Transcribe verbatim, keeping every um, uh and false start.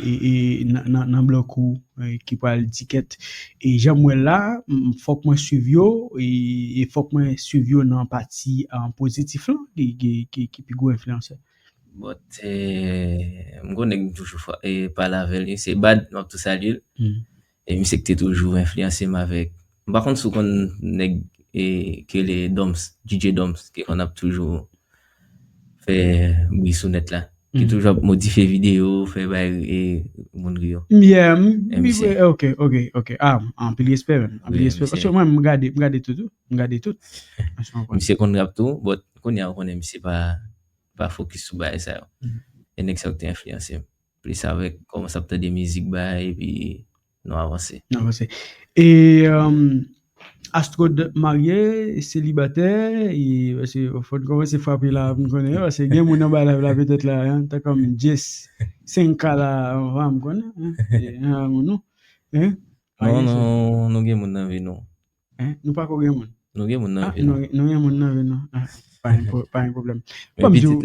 e, e, nan, nan, nan blòk ou, e, ki pral di kèt. E jan m wè l la, m, fòk mwen swiv yo, e, e fòk mwen swiv yo nan pati, a, pozitif lan, ki, ki, ki, ki pi gwo enfliyansè. But, eh, m konnen m toujou fa- eh, pale avè l. Se Bad, m ap tou salye l. E misye ki te toujou enfliyanse m avèk. M pa konn si w konn nèg eh, ke le Doms, D J Doms, ki konn ap toujou fè bri sou nèt la. Ki toujou ap modifye videyo, fè bay eh, moun ri yo. Yeah, m- ok, ok, ok. Ah, anpil respè, men. Anpil respè. Paske mwen, m gade, m gade tout, tou. M gade tout. Misye konn rap tou, but kounye a ou konnen misye pa pa fokis sou bagay sa yo. E nèg sa yo ki te enfliyanse m. Plis avèk kòmanse ap tande mizik bagay epi nou avanse. Nou avanse. E um, Astrod marye, selibatè, e paske fò n kòmanse frape la pou n konnen, paske gen moun anba live la petèt la, hein, tankou Jess, senk K la, anvan m konnen, hein, e, hein, moun nou, hein? Non, non, nou gen moun nan vi nou. Hein? Nou pa ko gen moun. Nou gen moun nan vi nou. Nou gen moun nan vi nou. Ah, pa gen pro- pa gen pwoblèm. Men pitit